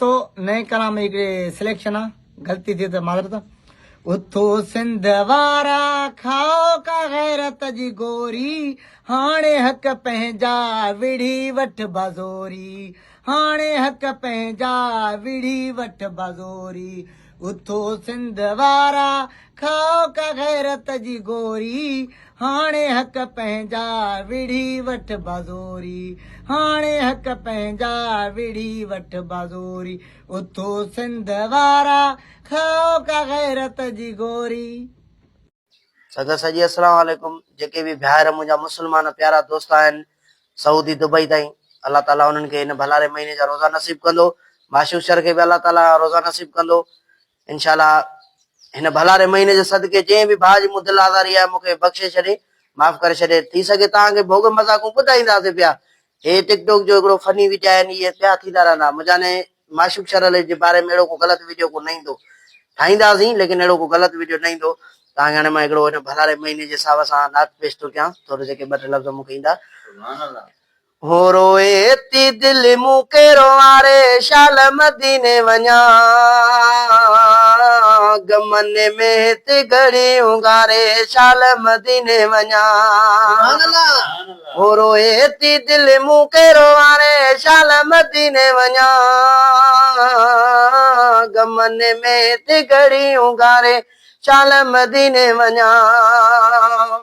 تو نئين ڪلام جي هڪڙي سليڪشن آ غلطي ٿي ته معذرت. اٿو سنڌ وارا کائو ڪا غيرت جي گوري هاڻي حق پنهنجا وڙهي وٺ بزوري هاڻي حق پنهنجا وڙهي وٺ بزوري اٿو سنڌ وارا کائو ڪا غيرت جي گوري هاڻي حق پنهنجا وڙهي وٺ بزوري هاڻي حق پنهنجا وڙهي وٺ بزوري اٿو سنڌ وارا کائو ڪا غيرت جي گوري. سگهه سڄي السلام عليڪم جيڪي به ڀائر منهنجا مسلمان پيارا دوست آهن سعودي دبئي تائين الله تعالي انهن کي هن ڀلاري مهيني جا روزا نصيب ڪندو معشوق شھر کي به الله تعالي روزا نصيب ڪندو انشاء الله هن ڀلاري مهيني جي صدقي جنهن به ڀاء جي مون دل آزاري آهي مون کي بخشي ڇڏي معاف ڪري ڇڏي ٿي سگهي توهان کي ڀوڳ مذاقون ٻڌائينداسين پيا هي ٽڪ ٽوڪ جو هڪڙو فني وڊيا آهن اهي پيا ٿيندا رهندا مجاني معشوق شھر علي جي باري ۾ اهڙو ڪو غلط وڊيو ڪو نه ايندو ٺاهينداسين ليڪن اهڙو ڪو غلط وڊيو نه ايندو توهان کي هاڻي مان هڪڙو هن ڀلاري مهيني جي حساب سان نعت پيش ٿو ڪيان ٿورو جيڪي ٻه ٽي لفظ مون کي ايندا هو روئي ٿي دل مون کي روئاري شال مديني وڃان غمن ۾ هت گهڙي اونگاري شال مديني وڃان هو روئي ٿي دل مون کي روئاري شال مديني وڃان غمن ۾ هت گهڙي اونگاري شال مديني وڃان.